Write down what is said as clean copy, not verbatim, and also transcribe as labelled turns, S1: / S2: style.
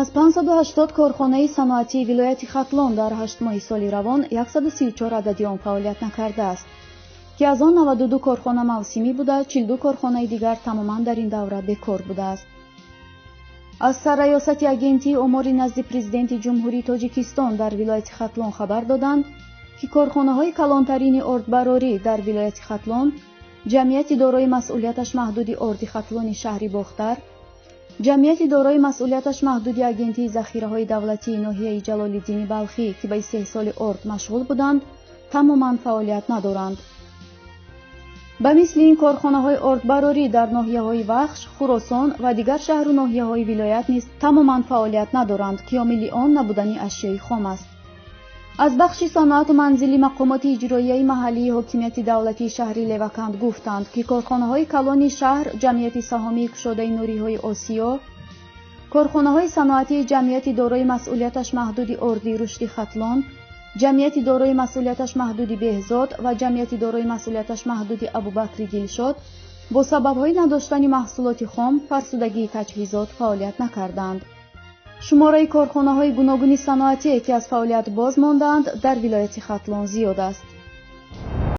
S1: Аз 580 корхонаи саноатии вилояти Хатлон дар 8 моҳи соли равон 134 адади он фаъолият накардааст, ки аз он 92 корхона мавсимӣ буда, 42 корхонаи дигар тамоман дар ин давра бекор будааст. Аз Сарраёсати Агентии омори назди Президенти Ҷумҳурии Тоҷикистон дар вилояти Хатлон хабар доданд, ки корхонаҳои калонтарини ордбарорӣ дар вилояти Хатлон: Ҷамъияти дорои масъулияташ маҳдуди «Орди Хатлони» шаҳри Бохтар, Ҷамъияти дорои масъулияташ маҳдуди Агентии захираҳои давлатии ноҳияи Ҷалолиддини Балхӣ, ки ба истеҳсоли орд машғул буданд, тамоман фаъолият надоранд. Ба мисли ин, корхонаҳои ордбарорӣ дар ноҳияҳои Вахш, Хуросон ва дигар шаҳру ноҳияҳои вилоят низ тамоман фаъолият надоранд, ки омили он набудани ашёи хом аст. Аз бахши саноату манзили мақомоти иҷроияи маҳаллии ҳокимияти давлатии шаҳри Леваканд гуфтанд, ки корхонаҳои калони шаҳр, Ҷамъияти саҳомии кушодаи «Нуриҳои Осиё», корхонаҳои саноатии Ҷамъияти дорои масъулияташ маҳдуди «Орди Рушди Хатлон», Ҷамъияти дорои масъулияташ маҳдуди «Беҳзод» ва Ҷамъияти дорои масъулияташ маҳдуди «Абубакри Дилшод» бо сабабҳои надоштани маҳсулоти хом, фарсудагии таҷҳизот фаъолият накарданд. Шумораи корхонаҳои гуногуни саноатие, ки аз фаъолият боз мондаанд, дар вилояти Хатлон зиёд аст.